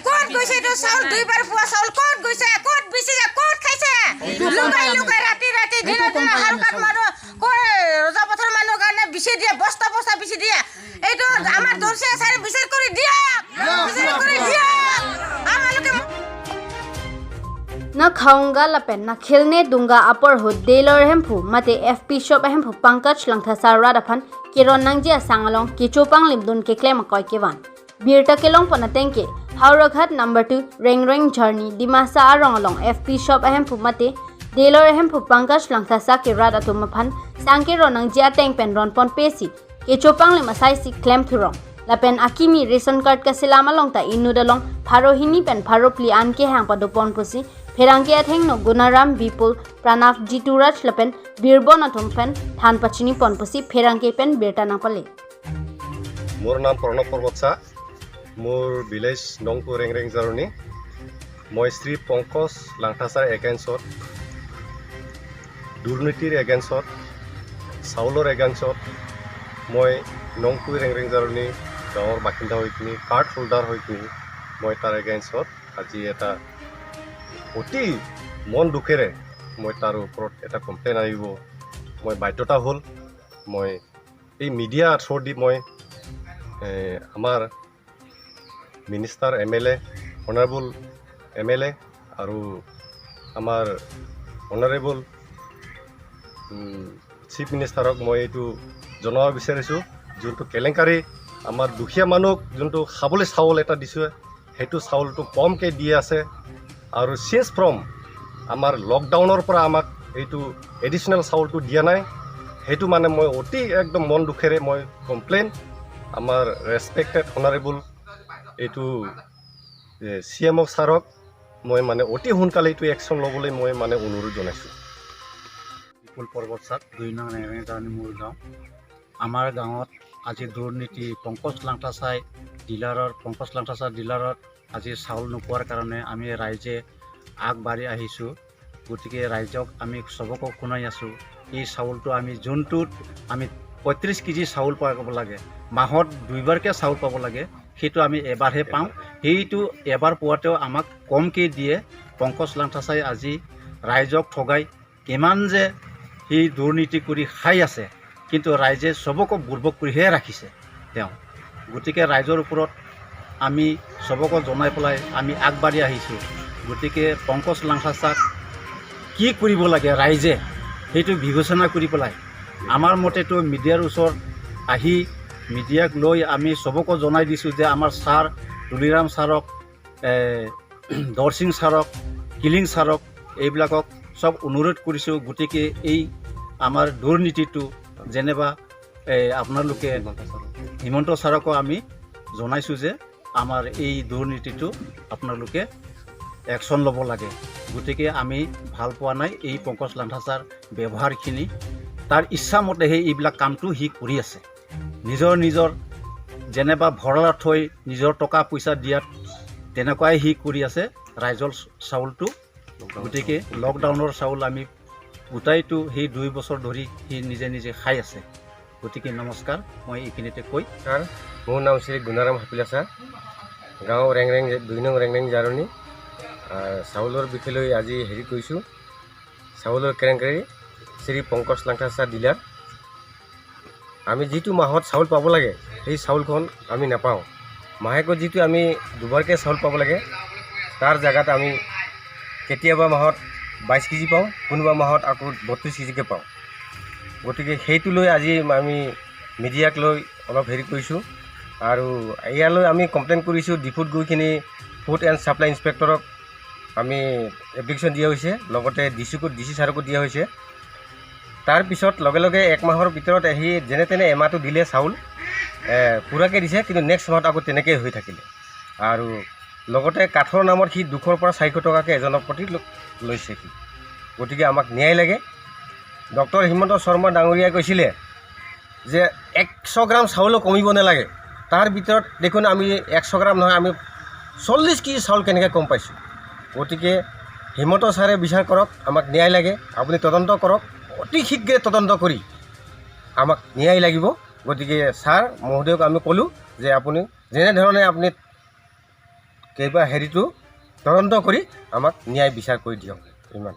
ক'ত গৈছে এইটো চাউল? দুইবাৰ পোৱা চাউল ক'ত গৈছে? ক'ত বেচিছে? ক'ত খাইছে? লুকাই লুকাই ৰাতি ৰাতি, দিনে দিনে হাৰুকাত মানুহ কৈ ৰজাপথাৰ মানুহৰ কাৰণে বেচি দিয়ে, বস্তা বস্তা বেচি দিয়ে। এইটো আমাৰ দৰ্শী ছাৰে বিচাৰ কৰি দিয়ক, বিচাৰ কৰি দিয়ক আমালোকে। Na khaunga lapen na khilne dunga apor ho dealer hemphu mate FP shop hemphu Pankaj Langthasa radaphan kiron nangji sangalong ki chopang limdun ke klem koi kewan birta kelong pona tengke Howraghat number 2 Reng Reng Journey Dimasa arongalong FP shop hemphu mate dealer hemphu Pankaj Langthasa ke rad atum phan sangke ronang jia teng pen ron pon pesi ke chopang lim asai si klem thurong lapen akimi ration card ka silama long ta inu dalong pharohini pen pharopli an ke hang pa dopon pusi pherangke atheng no Gunaram, Bipul, Pranav, Jituraj lapen Birbon athum pen than pachini pon pusi pherangke pen berta na pale. মোৰ নাম প্ৰণৱ পৰ্বতচা। মোৰ village নংপু ৰেংৰেং Jaroni. মই শ্ৰী পংকজ লাংথাচাৰ এগেইনষ্টত, দুৰ্নীতিৰ এগেইনষ্টত, চাউলৰ এগেইনষ্টত মই নংপুই ৰেংৰেং জাৰণি গাঁৱৰ বাসিন্দা হৈ কিনি, কাৰ্ড হোল্ডাৰ হৈ কিনি মই তাৰ এগেইনষ্টত আজি এটা অতি মন দুখেৰে মই তাৰ ওপৰত এটা কমপ্লেইন আনিব মই বাধ্যতা হ'ল। মই এই মিডিয়া থ্ৰ দি মই আমাৰ মিনিষ্টাৰ, এমএলএ, অনাৰেবল এমএলএ আৰু আমাৰ অনাৰেবল চিফ মিনিষ্টাৰক মই এইটো জনাব বিচাৰিছোঁ, যোনটো কেলেংকাৰী আমাৰ দুখীয়া মানুহক যোনটো খাবলৈ চাউল এটা দিছে, সেইটো চাউলটো কমকৈ দি আছে আৰু চিন্স ফ্ৰম আমাৰ লকডাউনৰ পৰা আমাক এইটো এডিশ্যনেল চাউলটো দিয়া নাই। সেইটো মানে মই অতি একদম মন দুখেৰে মই কমপ্লেইন আমাৰ ৰেচপেক্টেড অনাৰেবল এইটো চি এম অ' ছাৰক মই মানে অতি সোনকালে এইটো একশ্যন ল'বলৈ মই মানে অনুৰোধ জনাইছোঁ। বিপুল পৰ্বত চাট, 2 নং ৰেঙেজাৰণি মোৰ গাঁও। আমাৰ গাঁৱত আজি দুৰ্নীতি পংকজ লাংথাচাই ডিলাৰৰ, পংকজ লাংথাচা ডিলাৰত আজি চাউল নোপোৱাৰ কাৰণে আমি ৰাইজে আগবাঢ়ি আহিছোঁ। গতিকে ৰাইজক আমি চবকো শুনাই আছোঁ, এই চাউলটো আমি যোনটোত আমি 35 কেজি চাউল পাব লাগে, মাহত দুইবাৰকৈ চাউল পাব লাগে, সেইটো আমি এবাৰহে পাওঁ। সেইটো এবাৰ পোৱাতেও আমাক কমকৈ দিয়ে। পংকজ লাংথাচাই আজি ৰাইজক ঠগাই কিমান যে সি দুৰ্নীতি কৰি খাই আছে, কিন্তু ৰাইজে চবকো বুৰ্বক কৰিহে ৰাখিছে তেওঁ। গতিকে ৰাইজৰ ওপৰত আমি চবকো জনাই পেলাই আমি আগবাঢ়ি আহিছোঁ। গতিকে পংকজ লাংথাচাক কি কৰিব লাগে ৰাইজে সেইটো বিবেচনা কৰি পেলাই আমাৰ মতেতো মিডিয়াৰ ওচৰত আহি মিডিয়াক লৈ আমি চবকো জনাই দিছোঁ যে আমাৰ ছাৰ তুলিৰাম ছাৰক, দৰচিং ছাৰক, কিলিং ছাৰক, এইবিলাকক চব অনুৰোধ কৰিছোঁ। গতিকে এই আমাৰ দুৰ্নীতিটো যেনিবা এই আপোনালোকে হিমন্ত ছাৰকো আমি জনাইছোঁ যে আমাৰ এই দুৰ্নীতিটো আপোনালোকে একশ্যন ল'ব লাগে। গতিকে আমি ভাল পোৱা নাই এই পংকজ লাংথাচাৰ ব্যৱহাৰখিনি। তাৰ ইচ্ছামতেহে এইবিলাক কামটো সি কৰি আছে। নিজৰ নিজৰ যেনেবা ভঁৰালত থৈ নিজৰ টকা পইচা দিয়াত তেনেকুৱাই সি কৰি আছে ৰাইজৰ চাউলটো। গতিকে লকডাউনৰ চাউল আমি গোটাইটো সেই 2 বছৰ ধৰি সি নিজে নিজে খাই আছে। গতিকে নমস্কাৰ, মই এইখিনিতে কৈ ছাৰ, মোৰ নাম শ্ৰী গুণাৰাম হাপিলাচা, গাঁও ৰেংৰেং, 2 নং ৰেংৰেং জাৰণি। চাউলৰ বিষয় লৈ আজি হেৰি কৰিছোঁ। চাউলৰ কেলেংকাৰী, শ্ৰী পংকজ লাংথাচা ডিলাৰ। আমি যিটো মাহত চাউল পাব লাগে, সেই চাউলখন আমি নাপাওঁ। মাহেকত যিটো আমি দুবাৰকৈ চাউল পাব লাগে, তাৰ জেগাত আমি কেতিয়াবা মাহত 22 কেজি পাওঁ, কোনোবা মাহত আকৌ 32 কেজিকৈ পাওঁ। গতিকে সেইটো লৈ আজি আমি মিডিয়াক লৈ অলপ হেৰি কৰিছোঁ আৰু ইয়ালৈ আমি কমপ্লেইন কৰিছোঁ। ডিপুত গৈ কিনি ফুড এণ্ড ছাপ্লাই ইনস্পেক্টৰক আমি এপ্লিকেশ্যন দিয়া হৈছে, লগতে ডি চিকো, ডি চি ছাৰকো দিয়া হৈছে। তাৰপিছত লগে লগে এক মাহৰ ভিতৰত আহি যেনে তেনে এমাহটো দিলে, চাউল পূৰাকৈ দিছে, কিন্তু নেক্সট মাহত আকৌ তেনেকেই হৈ থাকিলে। আৰু লগতে কাঠৰ নামত সি 200ৰ পৰা 400 টকাকৈ এজনৰ প্ৰতি লৈছে সি। গতিকে আমাক ন্যায় লাগে। ডক্টৰ হিমন্ত শৰ্মা ডাঙৰীয়াই কৈছিলে যে 100 গ্ৰাম চাউলো কমিব নালাগে। তাৰ ভিতৰত দেখোন আমি 100 গ্ৰাম নহয়, আমি 40 কেজি চাউল কেনেকৈ কম পাইছোঁ? গতিকে হিমন্ত ছাৰে বিচাৰ কৰক, আমাক ন্যায় লাগে। আপুনি তদন্ত কৰক, অতি শীঘ্ৰে তদন্ত কৰি আমাক ন্যায় লাগিব। গতিকে ছাৰ মহোদয়ক আমি ক'লোঁ যে আপুনি যেনেধৰণে আপুনি কিবা হেৰিটো তদন্ত কৰি আমাক ন্যায় বিচাৰ কৰি দিয়ক।